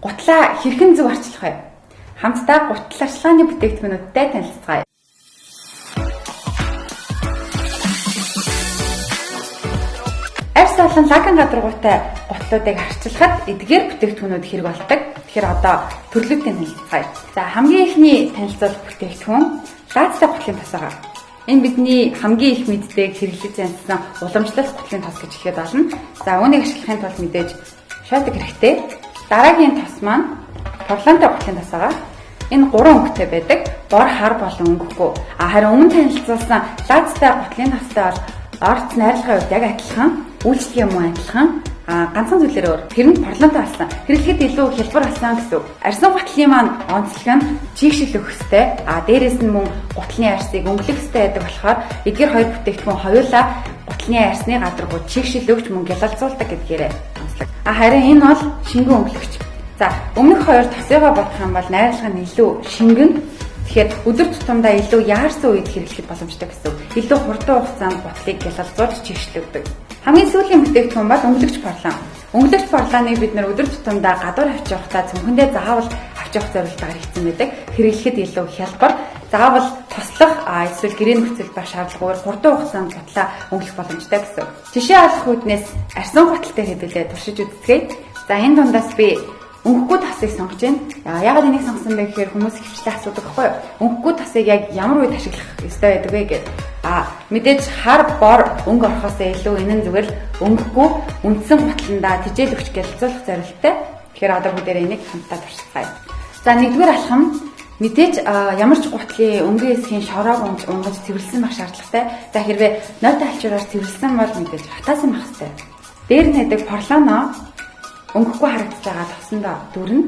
Гутлаа хэрхэн зөв арчлах вэ? Хамтдаа гутал арчилгааны бүтээгдэхүүнүүдтэй танилцгаая. Арьс болон лакан гадаргуутай гутлуудыг арчлахад эдгээр бүтээгдэхүүнүүд хэрэг болдог. Тэгэхээр одоо төрлүүдтэй танилцгаая. За, хамгийн эхний танилцуулах бүтээгдэхүүн лаацтай гутлын тос байгаа. Энэ бидний хамгийн их мэддэг, хэрэглэж янзсан уламжлалт гутлын тос гэж хэлэхэд болно. За, үүнийг ашиглахын тулд мэдээж шодог хэрэгтэй. Дараагийн тос маань порлонтой гутлын тос байгаа. Энэ гурван өнгөтэй байдаг. Бор, хар болон өнгөхгүй. А харин өмнө танилцуулсан лаацтай гутлын тостой бол орц найрлагын хувьд яг адилхан, үйлчлэгээ мөн адилхан. А ганцхан зүйлээр өөр. Тэр нь порлонтой болсон. Хэрэглэхэд илүү хялбар болсон гэсэн үг. Арьсан гутлын маань онцлог нь чийгшил өгөх ёстой. А дээрээс нь мөн гутлын арьсыг өнгөлөх ёстой байдаг болохоор эдгээр хоёр бүтээгдэхүүн хоёулаа гутлын арьсны гадаргуу чийгшил өгч мөн гялалзуулдаг гэдгээрээ онцлог. А харин энэ бол шингэн өнгөлөгч. За, өмнөх хоёр тосыгоо бодох юм бол найрлага нь илүү шингэн. Тэгэхээр өдөр тутамдаа илүү яарсан үед хэрэглэхэд боломжтой гэсэн үг. Илүү хурдан хугацаанд гутлыг гялалзуулж чийгшил өгдөг. Хамгийн сүүлийн бүтээгдэхүүн бол өнгөлөгч порлон. Өнгөлөгч порлоныг бид нэр өдөр тутамдаа гадуур авч явахдаа цүнхэндээ заавал авч явах зорилготойгоор хийсэн байдаг. Хэрэглэхэд илүү хялбар, заавал тослох эсвэл гэрээ нөхцөл байх шаардлагагүй хурдан хугацаанд гутлаа өнгөлөх боломжтой гэсэн үг. Жишээ олох үүднээс арьсан гуталтай хэдүүлээ туршиж үзцгээе. За, энэ дундаас би өнгөгүй тосыг сонгож байна. Яагаад энийг сонгосон бэ гэхээр хүмүүс хөвчлээ асуудаг байхгүй юу? Өнгөгүй тосыг яг ямар үед ашиглах ёстой байдаг вэ гэдэг. А мэдээж хар бор өнгө орохоос илүү энэ нь зүгээр л өнгөгүй үндсэн гутландаа тижэл өгч гялалзуулах зорилготой. Тэгэхээр одоо бүгдээрээ энийг хамтдаа туршицгаая. За, нэгдүгээр алхам мэдээж ямар ч гутлын өнгөн хэсгийн шороог унгаж цэвэрлсэн байх шаардлагатай. За, хэрвээ нойтон алчуураар цэвэрлсэн бол мэдээж хатаасан байх хэрэгтэй. Дээр нь хэдэг порлоно өнгөхгүй харагдаж байгаа тосондоо дүрнэ.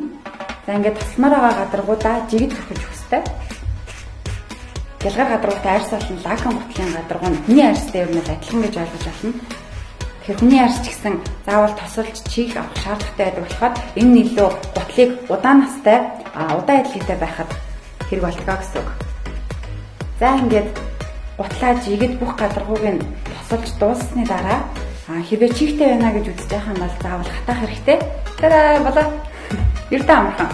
За, ингээд тосмоор байгаа гадаргуудаа жигд хөрхөж өгөх хэрэгтэй. Гялгар гадаргуутай арьс болон лакан гутлын гадаргуу нь хүний арьстай ер нь адилхан гэж ойлгож байна. Тэгэхээр хүний арьс ч гэсэн заавал тосолж чийх авах шаардлагатай байдаг болохоор энэ нь илүү гутлыг удаан настай, удаан адилхийтэй байхад хэрэг болдог гэсэн үг. За, ингээд гутлаа жигд бүх гадаргууг нь тосолж дууссаны дараа хэрвээ чийхтэй байна гэж үзэж байгаа юм бол заавал хатаах хэрэгтэй. Тараа, болоо. Ердөө амархан.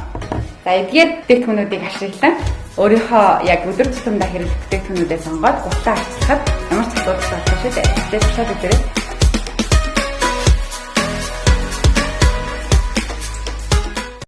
За, эдгээр бүтээгдэхүүнүүдийг ашиглан өөрийнхөө яг өдөр тутамдаа хэрэглэх бүтээгдэхүүнүүдээ сонгоод гутлаа арчлахад ямар ч асуудал байхгүй шүү дээ. Тэгээд туршаад үзээрэй.